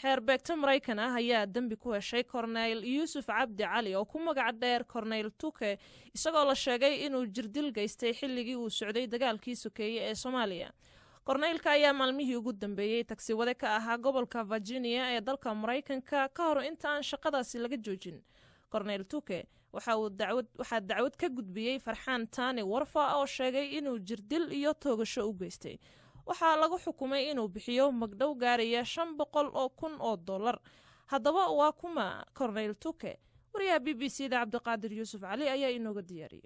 Xeerbeegto Maraykan ah ayaa dembi ku heshay Korneyl Yuusuf Cabdi Cali, oo ku magac dheer Korneyl Tuke, isagoo la sheegay inuu jirdil geystay xilligii uu socday dagaalkii sokeeye ee Soomaaliya. Korneylka ayaa maalmihii ugu dambeeyey tagsiwade ka ahaa gobolka Virginia ee dalka Maraykanka ka hor inta aan shaqadaasi laga joojin. Korneyl Tuke waxaa dacwad ka gudbiyey Farxaan Taani Warfa, oo sheegay inuu jirdil iyo toogasho u geystay. Waxaa lagu xukumay inuu bixiyo magdhow gaaraya $500,000. Haddaba waa kuma Korneyl Tuke? Wariyaha BBC da Cabdiqaadir Yuusuf Cali ayaa inooga diyaariyey.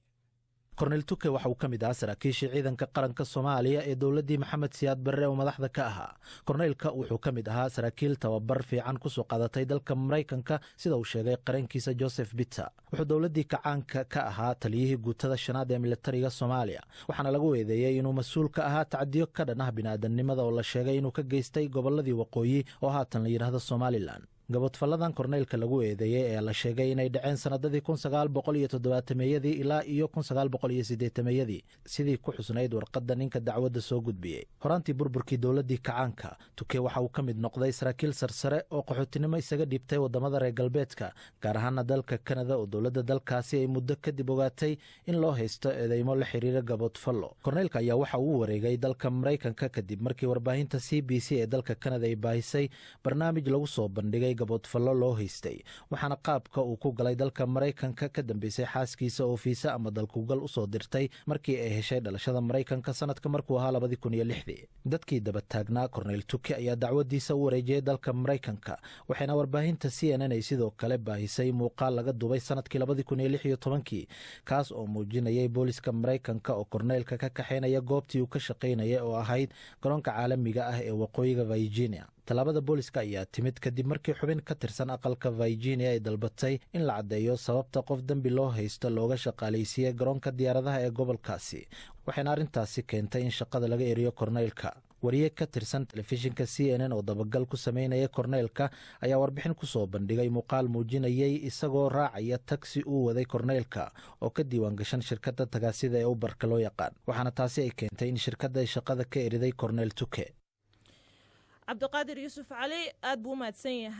Korneyl Tuke waxa uu ka mid ahaa saraakiishii ciidanka qaranka Soomaaliya ee dowladdii Maxamed Siyaad Barre oo madaxda ka ahaa. Korneylka wuxuu ka mid ahaa saraakiil tababar fiican kusoo qaadatay dalka Maraykanka, sida uu sheegay qareenkiisa Joseph Biter. Wuxuu dowladdii kacaanka ka ahaa taliyihii guutada shanaad ee militariga Soomaaliya, waxaana lagu eedeeyey inuu mas-uul ka ahaa tacdiyo ka dhan ah bini'aadamnimada oo la sheegay inuu ka geystay gobolladii waqooyi, oo haatan la yidhaahdo Somaliland. Gaboodfalladan korneylka lagu eedeeyey ayaa la sheegay inay dhaceen sannadadii 1970-meeyadii ilaa iyo 1980-meeyadii, sidii ku xusnayd warqadda ninka dacwadda soo gudbiyey. Horaantii burburkii dowladdii kacaanka, Tuke waxa uu ka mid noqday saraakiil sarsare oo qaxootinimo isaga dhiibtay waddamada reer galbeedka, gaar ahaana dalka Kanada, oo dowladda dalkaasi ay muddo kadib ogaatay in loo haysto eedeymo la xiriira gaboodfallo. Korneylka ayaa waxa uu wareegay dalka Maraykanka kadib markii warbaahinta CBC ee dalka Kanada ay baahisay barnaamij lagu soo bandhigay gaboodfallo loo haystay, waxaana qaabka uu ku galay dalka Maraykanka ka dambeysay xaaskiisa oo fiisa ama dalkugal usoo dirtay markii ay heshay dhalashada Maraykanka sanadka markuu ahaa 2006-dii. Dadkii daba taagnaa Korneyl Tuke ayaa dacwadiisa u wareejiyey dalka Maraykanka, waxayna warbaahinta CNN ay sidoo kale baahisay muuqaal laga duubay sanadkii 2016-kii, kaas oo muujinayay booliska Maraykanka oo korneylka ka kaxaynaya goobtii uu ka shaqaynaya oo ahayd garoonka caalamiga ah ee waqooyiga Virginia. Tallaabada booliska ayaa timid kadib markii xubin ka tirsan aqalka Virginia ay dalbatay in la caddeeyo sababta qof dembi loo haysto looga shaqaalaysiiyey garoonka diyaaradaha ee gobolkaasi, waxayna arrintaasi keentay in shaqada laga eriyo korneylka. Wariye ka tirsan telefishinka CNN oo dabagal ku sameynaya korneylka ayaa warbixin ku soo bandhigay muuqaal muujinayay isagoo raacaya tagsi uu waday korneylka oo ka diiwaan gashan shirkadda tagaasida ee Uberka loo yaqaan, waxaana taasi ay keentay in shirkadda ay shaqada ka eriday Korneyl Tuke. Cabdiqaadir Yuusuf Cali aad buu u mahadsan yahay.